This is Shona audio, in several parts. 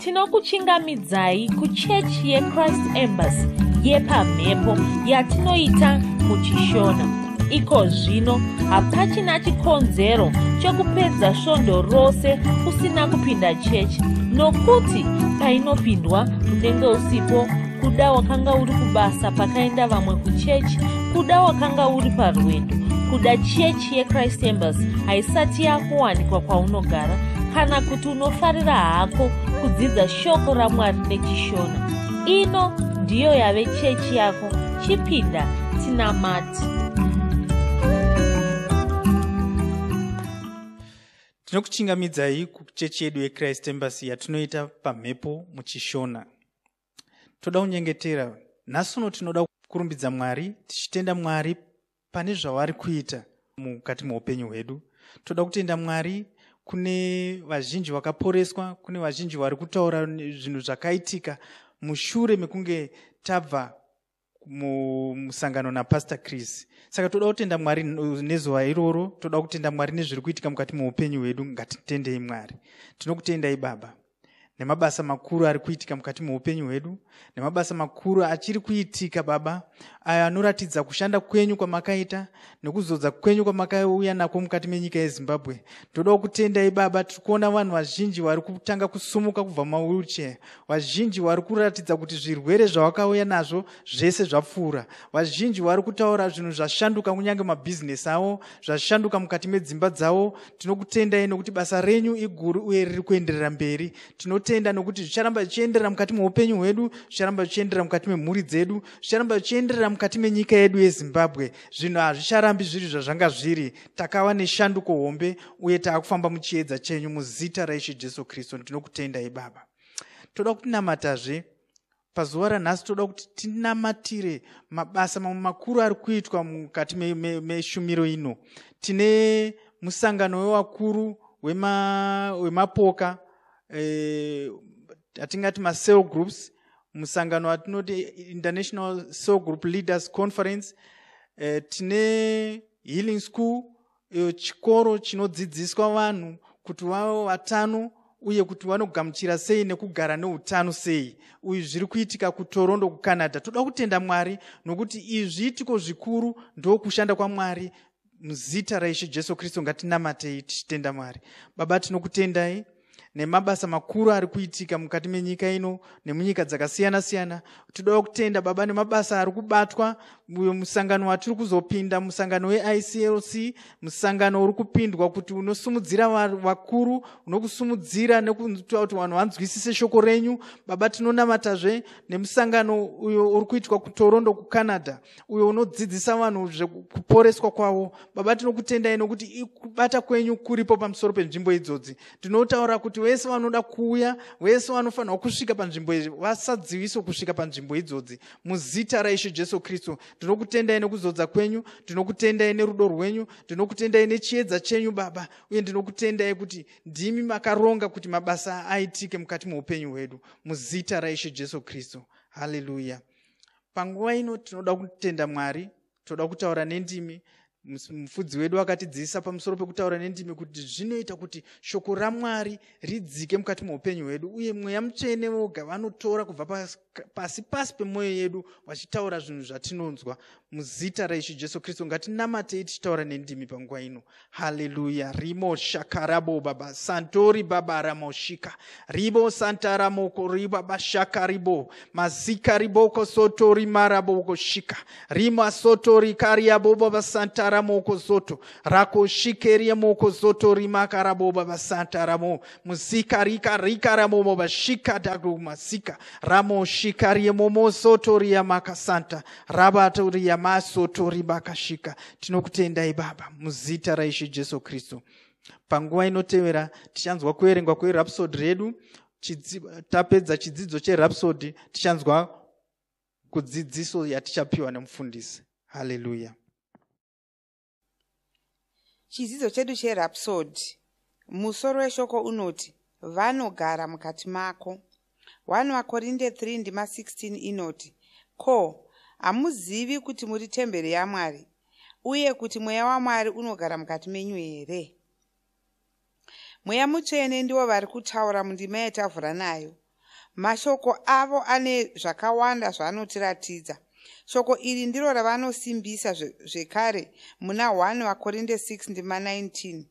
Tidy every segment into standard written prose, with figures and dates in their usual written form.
Tinokuchingamidzai kuchechi yeChrist Embassy yepamhepo yatinoita muchiShona. Iko zvino hapachina chikonzero chokupedza svondo rose usina kupinda chechi, nokuti painopindwa unenge usipo. Kuda wakanga uri kubasa pakaenda vamwe kuchechi, kuda wakanga uri parwendo, kuda chechi yeChrist Embassy haisati yakuwanikwa kwaunogara, kana kuti unofarira hako kudzidza shoko raMwari nechiShona. Ino ndiyo yave chechi yako. Chipinda tinamati. Tinokuchingamidzai kuchechi yedu yeChrist Embassy yatinoita pamhepo muchiShona. Toda kunyengetera. Nhasi uno tinoda kurumbidza Mwari, tichitenda Mwari pane zvavari kuita mukati meupenyu hwedu. Toda kutenda Mwari kune vazhinji vakaporeswa, kune vazhinji vari kutaura zvinhu zvakaitika mushure mekunge tabva mumusangano naPastor Chris. Saka toda kutenda Mwari nezuva iroro, toda kutenda Mwari nezviri kuitika mukati meupenyu hwedu. Ngatitendei Mwari. Tinokutendai Baba nemabasa makuru ari kuitika mukati meupenyu hwedu, nemabasa makuru achiri kuitika Baba, ayo anoratidza kushanda kwenyu kwamakaita nekuzodza kwenyu kwamakauya nako mukati menyika yeZimbabwe. Toda kutendai Baba, tiri kuona vanhu vazhinji vari kutanga kusumuka kubva mumawheelchair, vazhinji vari kuratidza kuti zvirwere zvavakauya nazvo zvese zvapfuura, vazhinji vari kutaura zvinhu zvashanduka, kunyange mabhizinesi avo zvashanduka mukati medzimba dzavo. Tinokutendai nokuti basa renyu iguru uye riri kuenderera mberi. Tinotenda nokuti zvicharamba zvichienderera mukati meupenyu hwedu, zvicharamba zvichienderera mukati memhuri dzedu, zvicharamba zvichienderera mukati menyika yedu yeZimbabwe. Zvinhu hazvicharambi zviri zvazvanga zviri. Takava neshanduko hombe uye taakufamba muchiedza chenyu muzita raIshe Jesu Kristu. Ndinokutendai Baba. Toda kutinamatazve pazuva ranhasi, toda kuti tinamatire mabasa mamwe makuru ari kuitwa mukati meshumiro ino. Tine musangano wevakuru wemapoka, atingati macell groups, musangano watinoti International Cell Group Leaders Conference. Tine Healing School, chikoro chinodzidziswa vanhu kuti vave vatano uye kuti vanogamuchira sei nekugara neutano sei. Uyu zviri kuitika kuToronto kuCanada. Toda kutenda Mwari nokuti izvi zviitiko zvikuru ndokushanda kwaMwari. Muzita raIshe Jesu Kristu ngatinamatei tichitenda Mwari. Baba, tinokutendai nemabasa makuru ari kuitika mukati menyika ino nemunyika dzakasiyana-siyana. Toda kutenda Baba nemabasa ari kubatwa musangano watiri kuzopinda, musangano weICLC, musangano uri kupindwa kuti unosumudzira vakuru, unokusumudzira nekuita kuti vanhu vanzwisise shoko renyu. Baba, tinonamatazve nemusangano uyo uri kuitwa kuToronto kuCanada, uyo unodzidzisa vanhu zvekuporeswa kwavo. Baba, tinokutendai nokuti kubata kwenyu kuripo pamusoro penzvimbo idzodzi. Tinotaura kuti vese vanoda kuuya, vese vanofanirwa kusvika panzvimbo izvi, vasadziviswe kusvika panzvimbo idzodzi. Muzita raIshe Jesu Kristu, ndinokutendai nekuzodza kwenyu, ndinokutendai nerudo rwenyu, ndinokutendai nechiedza chenyu Baba, uye ndinokutendai kuti ndimi makaronga kuti mabasa aitike mukati meupenyu hwedu. Muzita raIshe Jesu Kristu. Haleluya. Panguva ino tinoda kutenda Mwari, toda kutaura nendimi. Mufudzi wedu akatidzidzisa pamusoro pekutaura nendimi kuti zvinoita kuti shoko raMwari ridzike mukati meupenyu hwedu, uye Mweya Mutsvene voga vanotora kubva pasi pasi pemwoyo yedu vachitaura zvinhu zvatinonzwa. Muzita raIshe Jesu Kristu ngatinamatei tichitaura nendimi panguva ino. Haleluya. Rimo shakarabo baba santori baba ramoshika ribo santaramoko riba shakaribo mazika riboko sotori maraboko shika rima sotori kariabo baba santaramoko soto rako shikeriamoko soto rimakarabo baba santaramo musika rika rika ramo baba shika dagu masika ramo shikariamomo sotori yamakasanta rabatori yamasotori bakashika. Tinokutendai Baba muzita raIshe Jesu Kristu. Panguva inotevera tichanzwa kuverengwa kweRhapsody redu. Tapedza chidzidzo cheRhapsody, tichanzwa kudzidziso yatichapiwa nemufundisi. Haleluya. Chidzidzo chedu cheRhapsody, musoro weshoko unoti vanogara mukati mako. 1 Vakorinde 3 ndima 16 inoti, ko hamuzivi kuti muri temberi yaMwari uye kuti Mweya waMwari unogara mukati menyu here? Mweya Mutsvene ndivo vari kutaura mundima yatavhura nayo. Mashoko avo ane zvakawanda zvaanotiratidza. Shoko iri ndiro ravanosimbisa zvekare muna 1 Vakorinde 6 ndima 19.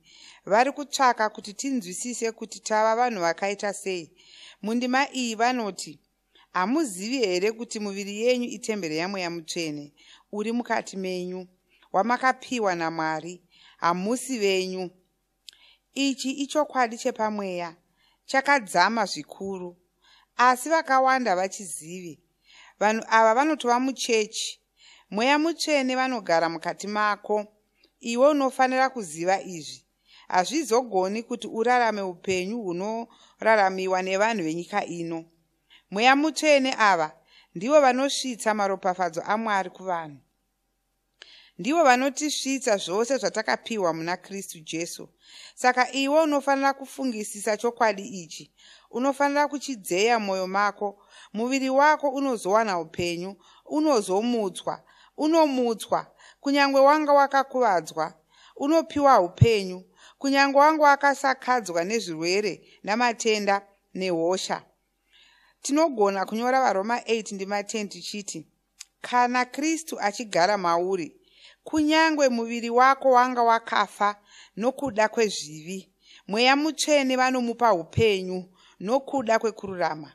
Vari kutsvaka kuti tinzwisise kuti tava vanhu vakaita sei. Mundima iyi vanoti, hamuzivi here kuti muviri yenyu itemberi yaMweya Mutsvene uri mukati menyu, wamakapiwa naMwari? Hamusi venyu. Ichi ichokwadi chepamweya chakadzama zvikuru, asi vakawanda vachizivi. Vanhu ava vanotova muchechi. Mweya Mutsvene vanogara mukati mako. Iwe unofanira kuziva izvi. Hazvizogoni kuti urarame upenyu hunoraramiwa nevanhu venyika ino. Mweya Mutsvene ava ndivo vanosvitsa maropafadzo aMwari kuvanhu. Ndivo vanotisvitsa zvose zvatakapiwa muna Kristu Jesu. Saka iwe unofanira kufungisisa chokwadi ichi. Unofanira kuchidzeya mwoyo mako. Muviri wako unozowana upenyu, unozomutswa, unomutswa kunyange wanga wakakuvadzwa, unopiwa upenyu kunyange wanga wakasakadzwa nezvirwere namatenda nehosha. Tinogona kunyora vaRoma 8 ndima 10 tichiti, kana Kristu achigara mauri, kunyange muviri wako wanga wakafa nokuda kwezvivi, Mweya Mutsvene vanomupa upenyu nokuda kwekururama.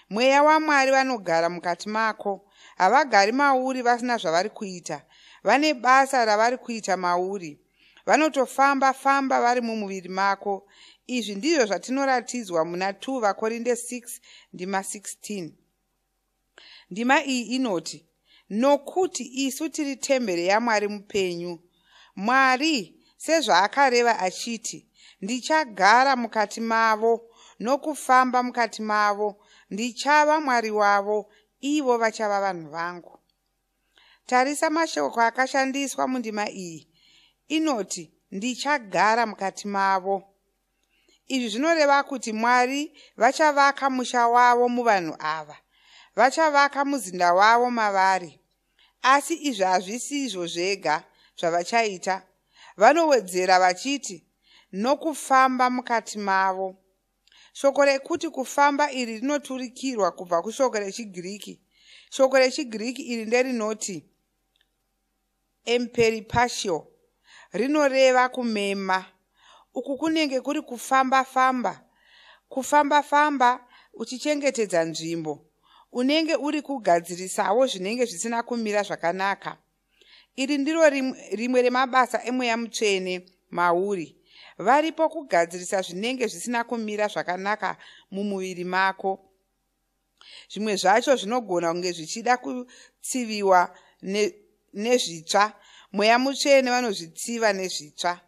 Mweya waMwari vanogara mukati mako. Havagari mauri vasina zvavari kuita. Vane basa ravari kuita mauri. Vanotofamba famba vari mumuviri mako. Izvi ndizvo zvatinoratidzwa muna 2 Vakorinde 6 ndima 16. Ndima iyi inoti, nokuti isu tiri temberi yaMwari mupenyu. Mwari sezvaakareva achiti, ndichagara mukati mavo nokufamba mukati mavo, ndichava Mwari wavo, ivo vachava vanhu vangu. Tarisa mashoko akashandiswa mundima iyi. Inoti, ndichagara mukati mavo. Izvi zvinoreva kuti Mwari vachavaka musha wavo muvanhu ava. Vachavaka muzinda wavo mavari. Asi izvi hazvisi izvo zvega zvavachaita. Vanowedzera vachiti, nokufamba mukati mavo. Shoko rekuti kufamba iri rinoturikirwa kubva kushoko rechiGiriki. Shoko rechiGiriki iri nderinoti emperipatio, rinoreva kumema. Uku kunenge kuri kufamba-famba. Kufamba-famba uchichengetedza nzvimbo. Unenge uri kugadzirisawo zvinenge zvisina kumira zvakanaka. Iri ndiro rimwe remabasa eMweya Mutsvene mauri. Varipo kugadzirisa zvinenge zvisina kumira zvakanaka mumuviri mako. Zvimwe zvacho zvinogona kunge zvichida kutsiviwa nezvitsva. Mweya Mutsvene vanozvitsiva nezvitsva.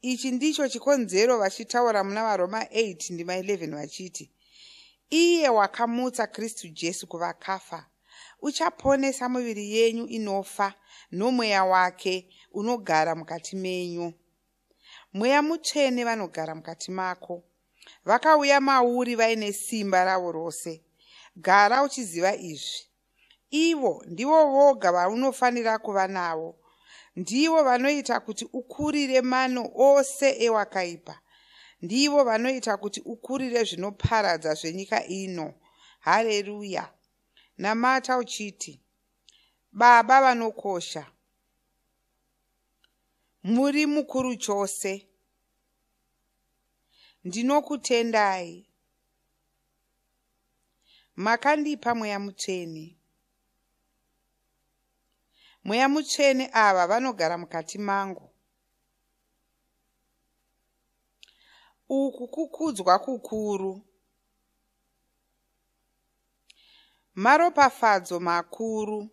Ichi ndicho chikonzero vachitaura muna vaRoma 8 ndima 11 vachiti, iye wakamutsa Kristu Jesu kuvakafa uchaponesa muviri yenyu inofa nomweya wake unogara mukati menyu. Mweya Mutsvene vanogara mukati mako. Vakauya mauri vaine simba ravo rose. Gara uchiziva izvi. Ivo ndivo voga vaunofanira kuva navo. Ndivo vanoita kuti ukurire mano ose ewakaipa. Ndivo vanoita kuti ukurire zvinoparadza zvenyika ino. Hareruya. Namata uchiti, Baba vanokosha, muri mukuru chose. Ndinokutendai. Makandipa Mweya Mutsvene. Mweya Mutsvene ava vanogara mukati mangu. Uku kukudzwa kukuru. Maropafadzo makuru.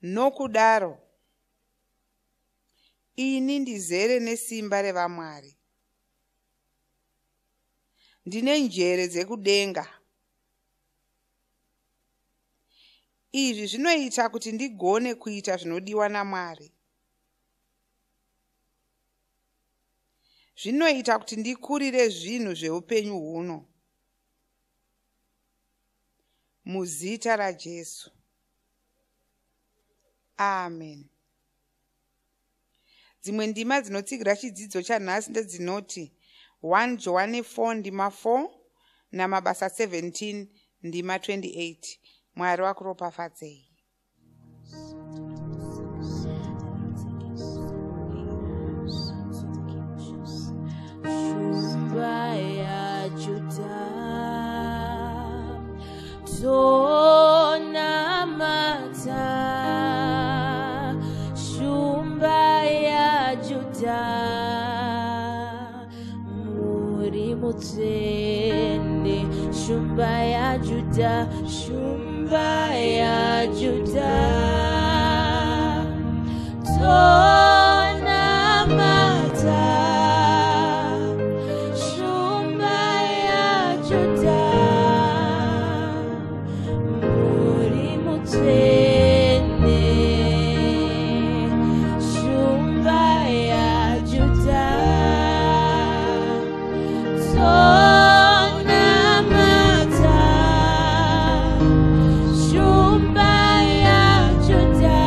Nokudaro, ini ndizere nesimba revaMwari. Ndine njere dzekudenga. Izvi zvinoita kuti ndigone kuita zvinodiwa naMwari. Zvinoita kuti ndikurire zvinhu zveupenyu huno. Muzita raJesu. Amen. Dzimwe ndima dzinotsigira chidzidzo chanhasi ndedzinoti 1 Johani 4 ndima 4 naMabasa 17 ndima 28. Mwari wakuropafadzei. Shumba yaJudha, tonamata. Shumba yaJudha, muri mutsvene. Shumba yaJudha, Shumba yaJudha, tonamata. Shumba yaJudha, muri mutsvene. Shumba yaJudha, tonamata. Shumba yaJudha,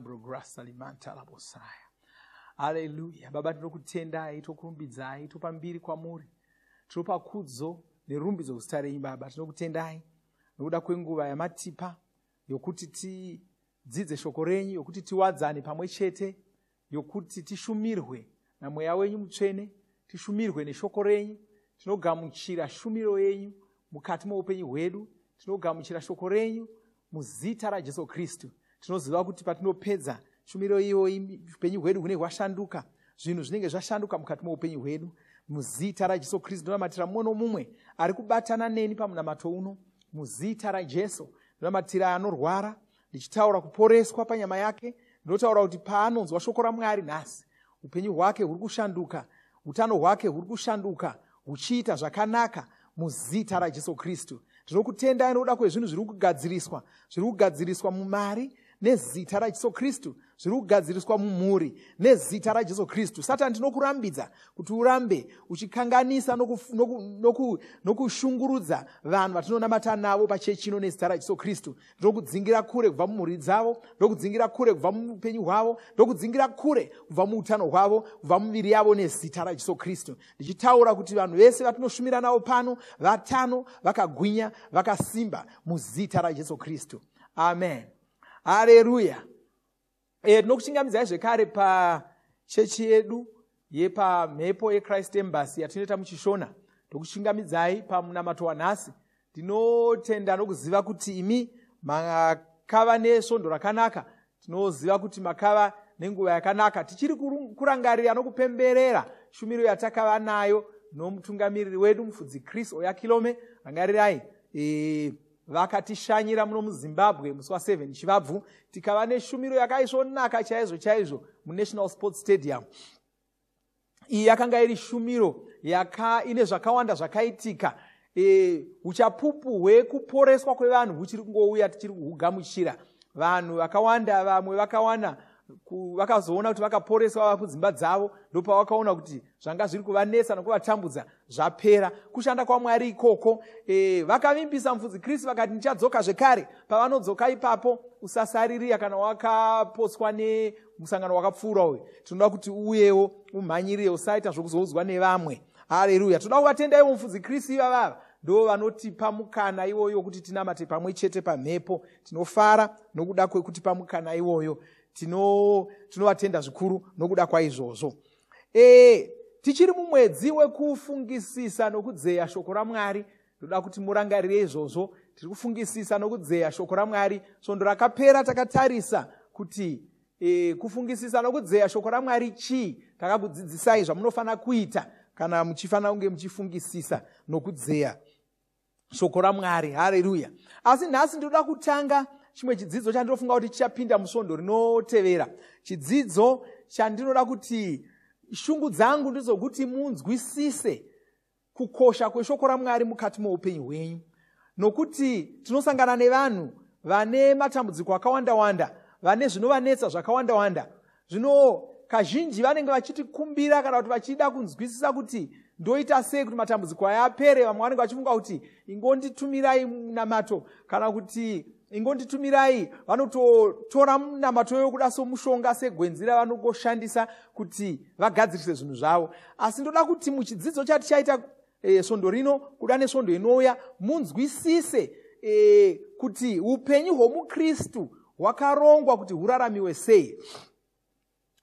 Labrograsalimanta-labosaya. Haleluya. Baba, tinokutendai, tokurumbidzai, topa mbiri kwamuri, tinopa kudzo nerumbidzo kuzita renyu. Baba, tinokutendai nokuda kwenguva yamatipa yokuti tidzidze shoko renyu, yokuti tiwadzane pamwe chete, yokuti tishumirwe namweya wenyu mutsvene, tishumirwe neshoko renyu. Tinogamuchira shumiro yenyu mukati moupenyu hwedu. Tinogamuchira shoko renyu muzita raJesu Kristu. Tinoziva kuti patinopedza shumiro iyoyi, upenyu hwedu hunenge hwashanduka, zvinhu zvinenge zvashanduka mukati moupenyu hwedu. Muzita raJesu Kristu ndinonamatira mumwe nomumwe ari kubatana neni pamunamato uno. Muzita raJesu ndinonamatira anorwara, ndichitaura kuporeswa panyama yake. Ndinotaura kuti paanonzwa shoko raMwari nhasi, upenyu hwake huri kushanduka, utano hwake huri kushanduka huchiita zvakanaka muzita raJesu Kristu. Ndinokutendai nokuda kwezvinhu zviri kugadziriswa, zviri kugadziriswa mumari nezita raJesu Kristu, zviri kugadziriswa mumhuri nezita raJesu Kristu. Satani, ndinokurambidza kuti urambe uchikanganisa nokushungurudza vanhu vatinonamata navo pachechi ino nezita raJesu Kristu. Ndinokudzingira kure kubva mumhuri dzavo, ndokudzingira kure kubva muupenyu hwavo, ndokudzingira kure kubva muutano hwavo, kubva mumiviri yavo nezita raJesu Kristu, ndichitaura kuti vanhu vese vatinoshumira navo pano vatano, vakagwinya, vakasimba muzita raJesu Kristu. Amen. Hareruya. Tinokuchingamidzai zvekare pachechi yedu yepamhepo yeChrist Embassy yatinoita muchiShona. Tokuchingamidzai pamunamato wanhasi. Ndinotenda nokuziva kuti imi makava nesvondo rakanaka. Tinoziva kuti makava nenguva yakanaka. Tichiri kurangarira nokupemberera shumiro yatakava nayo nomutungamiriri wedu, mufudzi Chris Oyakilome. Rangarirai, vakatishanyira muno muZimbabwe musi wa7 Chivabvu, tikava neshumiro yakaisvonaka chaizvo chaizvo muNational Sports Stadium. Iyi yakanga iri shumiro ine zvakawanda zvakaitika. Uchapupu hwekuporeswa kwevanhu huchiri kungouya, tichiri kuhugamuchira. Vanhu vakawanda, vamwe vakawana, vakazoona kuti vakaporeswa vava kudzimba dzavo, ndopavakaona kuti zvanga zviri kuvanetsa nokuvatambudza zvapera. Kushanda kwaMwari ikoko. Vakavimbisa mufudzi Kristu, vakati, "Ndichadzoka zvekare." Pavanodzoka ipapo, usasaririya. Kana wakapotswa nemusangano wakapfuura uyu, tinoda kuti uyewo umhanyirire, usaita zvokuzoudzwa nevamwe. Hareruya. Toda kuvatenda ivo mufudzi Kristu ivavava, ndo vanotipa mukana iwoyo kuti tinamate pamwe chete pamhepo. Tinofara nokuda kwekutipa mukana iwoyo. Tinovatenda zvikuru nokuda kwaizvozvo. Tichiri mumwedzi wekufungisisa nokudzeya shoko raMwari. Ndoda kuti murangarire izvozvo. Tiri kufungisisa nokudzeya shoko raMwari. Svondo rakapera takatarisa kuti kufungisisa nokudzeya shoko raMwari chii. Takakudzidzisai zvamunofanira kuita kana muchifanira kunge muchifungisisa nokudzeya shoko raMwari. Hareruya. Asi nhasi ndinoda kutanga chimwe chidzidzo chandinofunga kuti chichapinda musvondo rinotevera, chidzidzo chandinoda kuti, shungu dzangu ndezvokuti munzwisise kukosha kweshoko raMwari mukati moupenyu hwenyu, nokuti tinosangana nevanhu vane matambudziko akawanda wanda, vane zvinovanetsa zvakawanda wanda. Zvino kazhinji vanenge vachitikumbira kana kuti vachida kunzwisisa kuti ndoita sei kuti matambudziko aya apere. Vamwe vanenge vachifunga kuti ingonditumirai munamato, kana kuti ingonditumirai. Vanototora munamato yokuda somushonga, segwenzi ravanongoshandisa kuti vagadzirise zvinhu zvavo. Asi ndoda kuti muchidzidzo chatichaita svondo rino kuda nesvondo inouya munzwisise kuti upenyu hwomuKristu hwakarongwa kuti huraramiwe sei.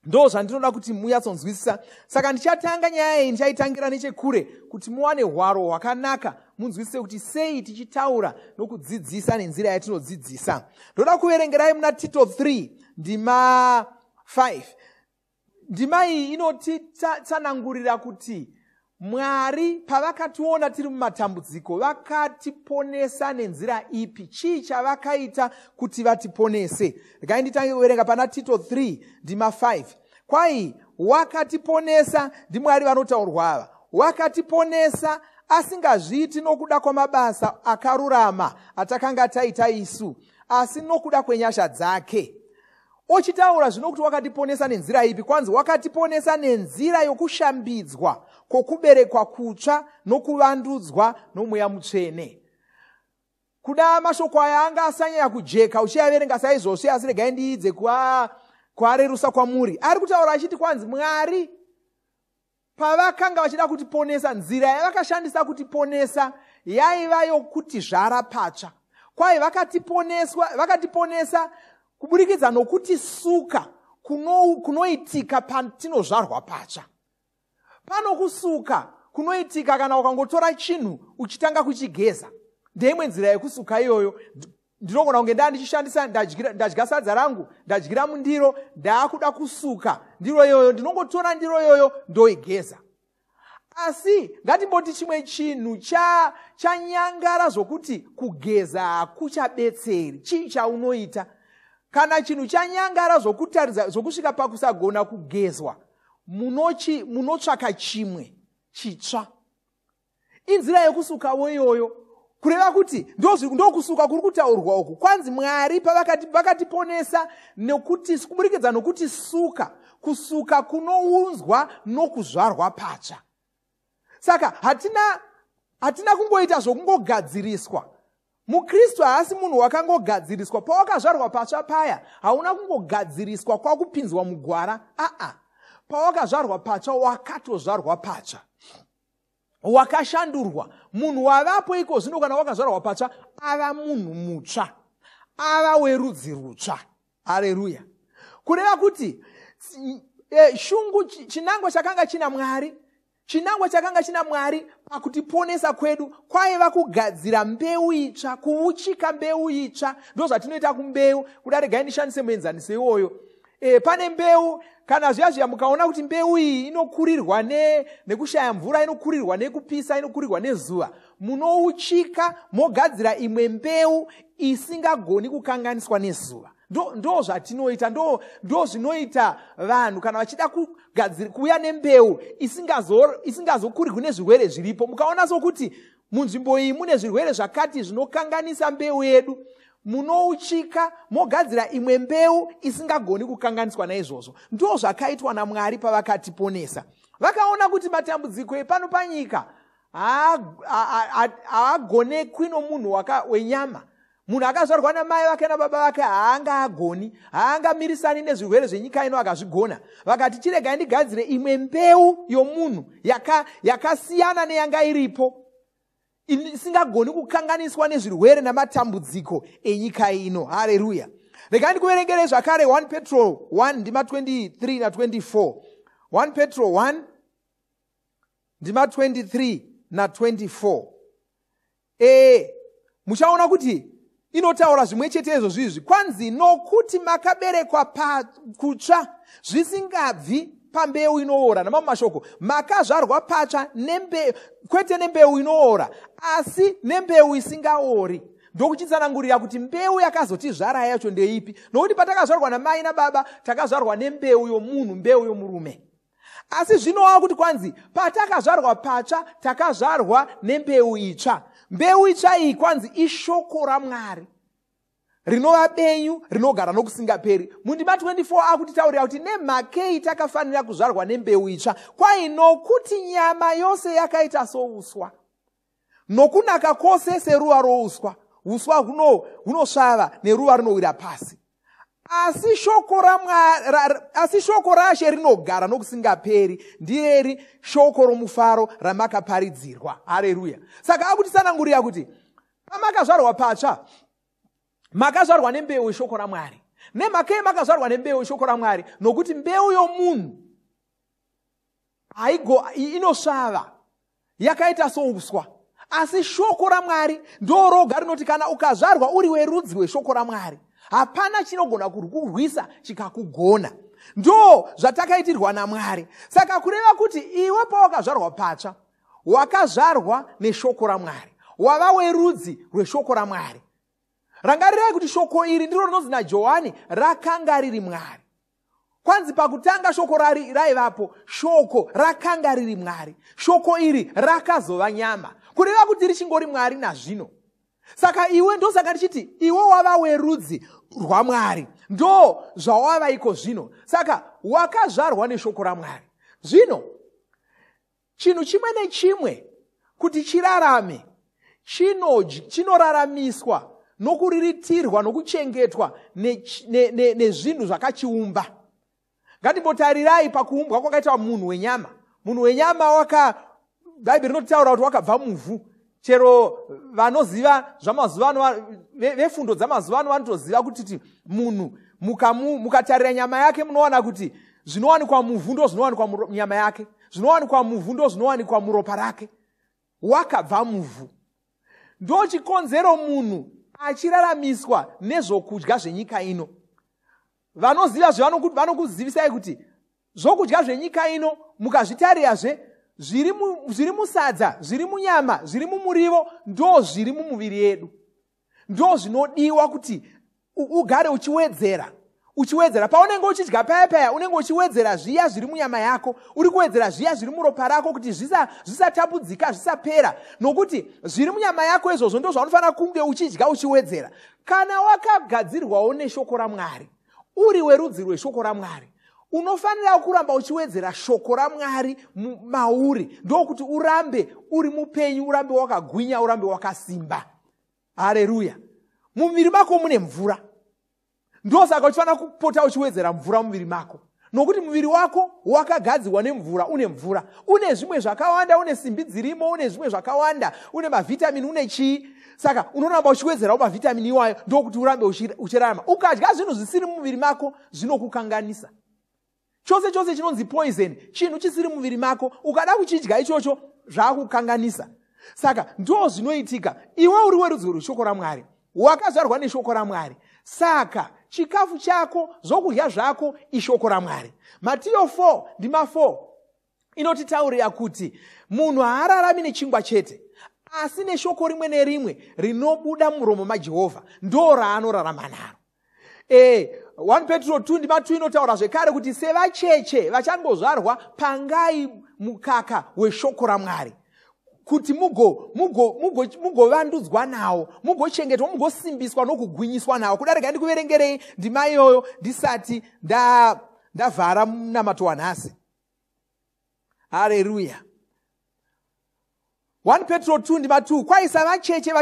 Ndo zvandinoda kuti munyatsonzwisisa. Saka ndichatanga nyaya iyi, ndichaitangira nechekure kuti muwane hwaro hwakanaka, munzwisise kuti sei tichitaura nokudzidzisa nenzira yatinodzidzisa. Ndoda kuverengerai muna Tito 3 ndima 5. Ndima iyi inotitsanangurira kuti Mwari pavakationa tiri mumatambudziko, vakatiponesa nenzira ipi, chii chavakaita kuti vatiponese. Regai nditange kuverenga pana Tito 3 ndima 5. Kwai, "Wakatiponesa," ndiMwari vanotaurwa ava, "wakatiponesa asingazviiti nokuda kwamabasa akarurama atakanga taita isu, asi nokuda kwenyasha dzake." Ochitaura zvino kuti wakatiponesa nenzira ipi. Kwanzi, "Wakatiponesa nenzira yokushambidzwa kwokuberekwa kutsva nokuvandudzwa noMweya Mutsvene." Kuda mashoko aya anga asanyanya kujeka uchiaverenga saizvozvo, asi regai ndiidze kuva Kuarerusa kwamuri. Ari kutaura achiti kwanzi Mwari pavakanga vachida kutiponesa, nzira yavakashandisa kutiponesa yaiva yokutizvara patsva. Kwai vakatiponesa kuburikidza nokutisuka kunoitika patinozvarwa patsva. Pano kusuka kunoitika kana ukangotora chinhu uchitanga kuchigeza, ndeimwe nzira yekusuka iyoyo. Ndinogona kunge ndaa ndichishandisa, ndadya sadza rangu, ndadyira mundiro, ndaakuda kusuka ndiro iyoyo, ndinongotora ndiro iyoyo ndoigeza. Asi ngatimboti chimwe chinhu chanyangara zvokuti kugeza hakuchabetseri, chii chaunoita? Kana chinhu chanyangara zvokutaridza zvokusvika pakusagona kugezwa, munotsvaka chimwe chitsva. Inzira yekusukawo iyoyo. Kureva kuti ndokusuka kuri kutaurwa uku. Kwanzi Mwari pavakatiponesa nekuti kuburikidza nokutisuka, kusuka kunounzwa nokuzvarwa patsva. Saka hatina kungoita zvokungogadziriswa. Mukristu haasi munhu wakangogadziriswa. Pawakazvarwa patsva paya, hauna kungogadziriswa kwakupinzwa mugwara. Aa, pawakazvarwa patsva, wakatozvarwa patsva, wakashandurwa. Munhu wavapo iko zvino kana wakazvarwa patsva ava munhu mutsva, ava werudzi rutsva. Hareruya! Kureva kuti shungu, chinangwa chakanga china Mwari, chinangwa chakanga china Mwari pakutiponesa kwedu kwaiva kugadzira mbeu itsva, kuuchika mbeu itsva. Ndo zvatinoita kumbeu. Kuda regai ndishandise muenzaniso iwoyo. Pane mbeu, kana zviya zviya mukaona kuti mbeu iyi inokurirwa nekushaya mvura, inokurirwa nekupisa, inokurirwa nezuva, munouchika mogadzira imwe mbeu isingagoni kukanganiswa nezuva. Ndo zvatinoita, ndo zvinoita vanhu kana vachida kuuya nembeu isingazokurirwi nezvirwere zviripo. Mukaona sokuti munzvimbo iyi mune zvirwere zvakati zvinokanganisa mbeu yedu, munouchika mogadzira imwe mbeu isingagoni kukanganiswa naizvozvo. Ndo zvakaitwa naMwari pavakatiponesa. Vakaona kuti matambudziko epano panyika haagonekwi nomunhu wenyama. Munhu akazvarwa namai vake nababa vake haangaagoni, haangamirisani nezvirwere zvenyika ino akazvigona. Vakati, "Chiregai ndigadzire imwe mbeu yomunhu yakasiyana neyanga iripo, isingagoni kukanganiswa nezvirwere namatambudziko enyika ino." Hareruya! Regai ndikuverengerei zvakare 1 Petro 1 ndima 23 na24. 1 Petro 1 ndima 23 na24. Muchaona kuti inotaura zvimwe chete izvo zvizvi. Kwanzi, "Nokuti makaberekwa pakutsva, zvisingabvi pambeu inoora." Namamwe mashoko, makazvarwa patsva kwete nembeu inoora, asi nembeu isingaori. Ndokuchitsanangurira kuti mbeu yakazotizvara yacho ndeipi, nokuti patakazvarwa namai nababa takazvarwa nembeu yomunhu, mbeu yomurume. Asi zvinova kuti kwanzi patakazvarwa patsva takazvarwa nembeu itsva. Mbeu itsva iyi kwanzi ishoko raMwari rinova benyu, rinogara nokusingaperi. Mundima 24 akutitaurira kuti nemhakei takafanira kuzvarwa nembeu itsva. Kwai, "Nokuti nyama yose yakaita souswa, nokunaka kwose seruva rouswa. Uswa hunosvava neruva rinowira pasi, asi shoko raShe rinogara nokusingaperi. Ndireri shoko romufaro ramakaparidzirwa." Hareruya! Saka akutitsanangurira kuti pamakazvarwa patsva makazvarwa nembeu yeshoko raMwari. Nemhaka makazvarwa nembeu yeshoko raMwari? Nokuti mbeu yomunhu haigo, inosvava, yakaita souswa, asi shoko raMwari ndo roga rinoti kana ukazvarwa uri werudzi rweshoko raMwari, hapana chinogona kurwisa chikakugona. Ndo zvatakaitirwa naMwari. Saka kureva kuti iwe pawakazvarwa patsva wakazvarwa neshoko raMwari, wava werudzi rweshoko raMwari. Rangarirai kuti shoko iri ndiro rinonzi naJohani rakanga riri Mwari. Kwanzi pakutanga shoko raivapo, shoko rakanga riri Mwari, shoko iri rakazova nyama. Kureva kuti richingori Mwari nazvino. Saka iwe, ndosaka ndichiti iwe wava werudzi rwaMwari, ndo zvawava iko zvino. Saka wakazvarwa neshoko raMwari. Zvino chinhu chimwe nechimwe kuti chirarame chinoraramiswa nokuriritirwa nokuchengetwa nezvinhu zvakachiumba. Ngatimbotarirai pakuumbwa kwakaitwa munhu wenyama. Munhu wenyama waka, Bhaibheri rinotaura kuti wakabva muvhu. Chero vanoziva zvamazuva ano, vefundo dzamazuva ano vanotoziva kuti munhu mukatarira nyama yake munowana kuti zvinowanikwa muvhu ndo zvinowanikwa munyama yake, zvinowanikwa muvhu ndo zvinowanikwa muropa rake. Wakabva muvhu. Ndo chikonzero munhu achiraramiswa nezvokudya zvenyika ino. Vanoziva vanokuzivisai kuti zvokudya zvenyika ino mukazvitarirazve zviri musadza, zviri munyama, zviri mumurivo, ndo zviri mumuviri yedu. Ndo zvinodiwa kuti ugare uchiwedzera. Uchiwedzera paunenge uchidya paya paya, unenge uchiwedzera zviya zviri munyama yako, uri kuwedzera zviya zviri muropa rako kuti zvisatapudzika, zvisapera, nokuti zviri munyama yako izvozvo ndo zvaunofanira kunge uchidya uchiwedzera. Kana wakagadzirwawo neshoko raMwari, uri werudzi rweshoko raMwari, unofanira kuramba uchiwedzera shoko raMwari mauri, ndokuti urambe uri mupenyu, urambe wakagwinya, urambe wakasimba. Haleluya. Mumuviri mako mune mvura, ndosaka uchifanira kupota uchiwedzera mvura mumuviri mako, nokuti muviri wako wakagadzirwa nemvura, une mvura, une zvimwe zvakawanda, une simbi dzirimo, une zvimwe zvakawanda, une mavhitamini, une chii. Saka unoramba uchiwedzerawo mavhitamini iwayo, ndokuti urambe uchirarama. Ukadya zvinhu zvisiri mumuviri mako zvinokukanganisa. Chose chose chinonzi poison, chinhu chisiri mumuviri mako, ukada kuchidya ichocho zvakukanganisa. Saka ndo zvinoitika. Iwe uri werudzi rweshoko raMwari, wakazvarwa neshoko raMwari, saka chikafu chako, zvokudya zvako ishoko raMwari. Matiyo 4 ndima 4 inotitaurira kuti munhu haararami nechingwa chete, asi neshoko rimwe nerimwe rinobuda muromo maJehovha ndo raanorarama naro. 1 Petro 2 ndima 2 inotaura zvekare kuti sevacheche vachangozvarwa pangai mukaka weshoko raMwari, kuti mugovandudzwa nawo, mugochengetwa, mugosimbiswa nokugwinyiswa nawo. Kudarika ndikuverengerei ndima iyoyo ndisati ndavhara munamato wanhasi. Haleluya. 1 Petro 2 ndima 2, kwaisa vacheche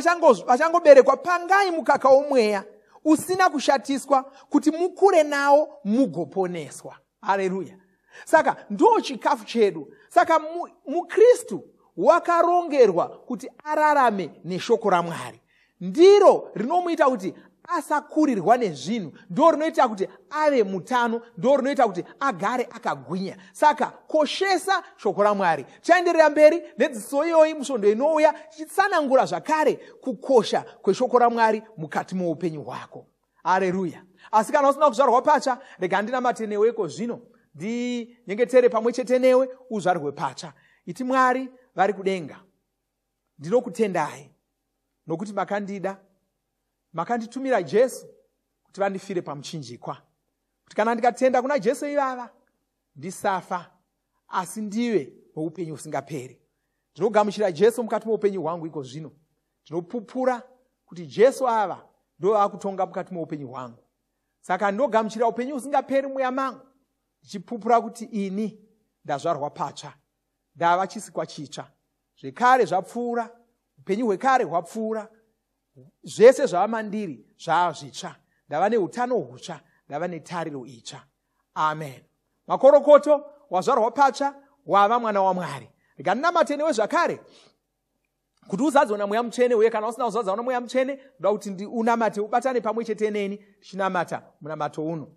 vachangoberekwa pangai mukaka womweya usina kushatiswa, kuti mukure nawo mugoponeswa. Haleluya. Saka ndo chikafu chedu. Saka muKristu wakarongerwa kuti ararame neshoko raMwari. Ndiro rinomuita kuti asakurirwa nezvinhu, ndo rinoita kuti ave mutano, ndo rinoita kuti agare akagwinya. Saka koshesa shoko raMwari. Tichaenderera mberi nedzidziso iyoyi musvondo inouya, tichitsanangura zvakare kukosha kweshoko raMwari mukati moupenyu hwako. Haleluya. Asi kana usina kuzvarwa patsva, rega ndinamate neweko zvino, ndinyengetere pamwe chete newe uzvarwe patsva. Iti, Mwari vari kudenga, ndinokutendai nokuti makandida, makanditumira Jesu kuti vandifire pamuchinjikwa, kuti kana ndikatenda kuna Jesu ivava ndisafa, asi ndive noupenyu husingaperi. Ndinogamuchira Jesu mukati moupenyu hwangu iko zvino. Ndinopupura kuti Jesu ava ndo vakutonga mukati moupenyu hwangu. Saka ndinogamuchira upenyu husingaperi mweya mangu, ndichipupura kuti ini ndazvarwa patsva, ndava chisikwa chitsva. Zvekare zvapfuura, upenyu hwekare hwapfuura, zvese zvava mandiri zvava zvitsva. Ndava neutano hutsva, ndava netariro itsva. Amen. Makorokoto, wazvarwa patsva, wava mwana waMwari. Rega ndinamate newe zvakare kuti uzadzwe naMweya Mutsvene. Uye kana usina kuzadzwa naMweya Mutsvene, ndoda kuti unamate, ubatane pamwe chete neni tichinamata munamato uno.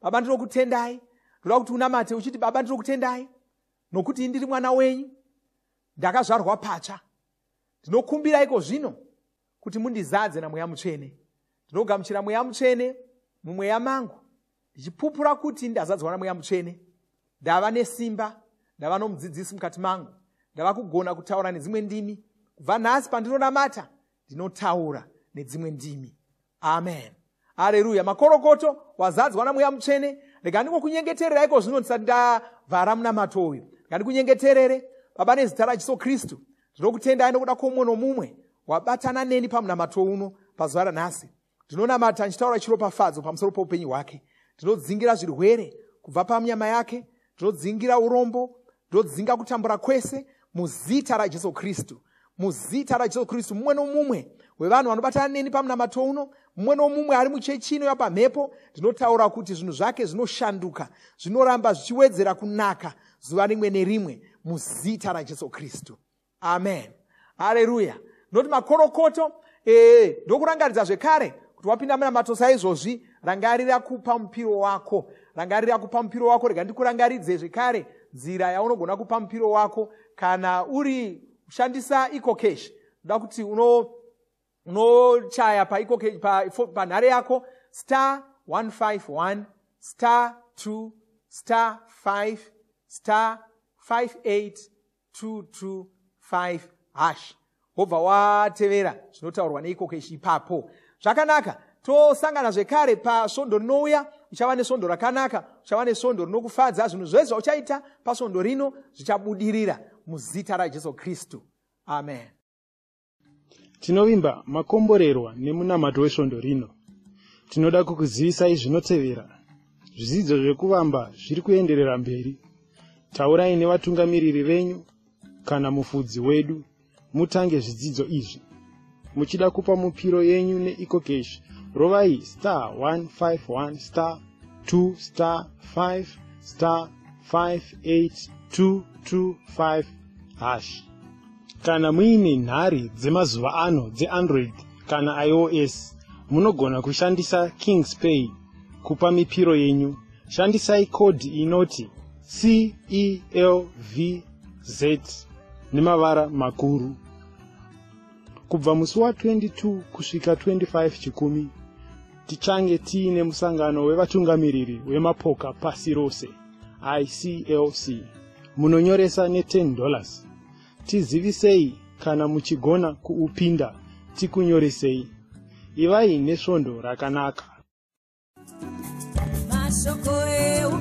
Baba, ndinokutendai. Ndoda kuti unamate uchiti, Baba, ndinokutendai nokuti ndiri mwana wenyu, ndakazvarwa patsva. Ndinokumbira iko zvino kuti mundizadze naMweya Mutsvene. Ndinogamuchira Mweya Mutsvene mumweya mangu, ndichipupura kuti ndazadzwa naMweya Mutsvene. Ndava nesimba, ndava nomudzidzisi mukati mangu, ndava kugona kutaura nedzimwe ndimi. Kubva nhasi pandinonamata, ndinotaura nedzimwe ndimi. Amen. Haleluya. Makorokoto, wazadzwa naMweya Mutsvene. Rega ndingokunyengeterera iko zvino ndisati ndavhara munamato uyu. Rega ndikunyengeterere. Baba, nezita raJesu Kristu, ndinokutendai nokuda kwomumwe nomumwe wabatana neni pamunamato uno pazuva ranhasi. Ndinonamata ndichitaura chiropafadzo pamusoro poupenyu hwake. Ndinodzingira zvirwere kubva panyama yake, ndinodzingira urombo, ndinodzinga kutambura kwese muzita raJesu Kristu. Muzita raJesu Kristu, mumwe nomumwe hwevanhu vanobatana neni pamunamato uno. Mumwe nomumwe ari muchechi ino yapamhepo, ndinotaura kuti zvinhu zvake zvinoshanduka, zvinoramba zvichiwedzera kunaka zuva rimwe nerimwe, muzita raJesu Kristu. Amen. Hareruya. Ndinoti makorokoto. Ndokurangaridza zvekare kuti wapinda munamato saizvozvi, rangarira kupa mupiro wako, rangarira kupa mupiro wako. Rega ndikurangaridze zvekare nzira yaunogona kupa mupiro wako. Kana uri kushandisa EcoCash, ndoda kuti unochaya panhare yako star 151 star 2 star 5 star 58225 hash, wobva watevera zvinotaurwa neEcoCash ipapo. Zvakanaka, tosangana zvekare pasvondo rinouya. Uchava nesvondo rakanaka, uchava nesvondo rinokufadza. Zvinhu zvese zvauchaita pasvondo rino zvichabudirira muzita raJesu Kristu. Amen. Tinovimba makomborerwa nemunamato wesvondo rino. Tinoda kukuzivisai zvinotevera. Zvidzidzo zvekuvamba zviri kuenderera mberi. Taurai nevatungamiriri venyu kana mufudzi wedu mutange zvidzidzo izvi. Muchida kupa mupiro yenyu neEcoCash, rovai star 151 star 2 star 5 star 58225 hash. Kana muine nhare dzemazuva ano dzeAndroid kana iOS, munogona kushandisa Kings Pay kupa mipiro yenyu. Shandisai kodhi inoti CELVZ nemavara makuru. Kubva musi wa22 kusvika 25 Chikumi, tichange tiine musangano wevatungamiriri wemapoka pasi rose, ICLC. Munonyoresa ne10 dollars. Tizivisei kana muchigona kuupinda, tikunyoresei. Ivai nesvondo rakanaka. Mashoko.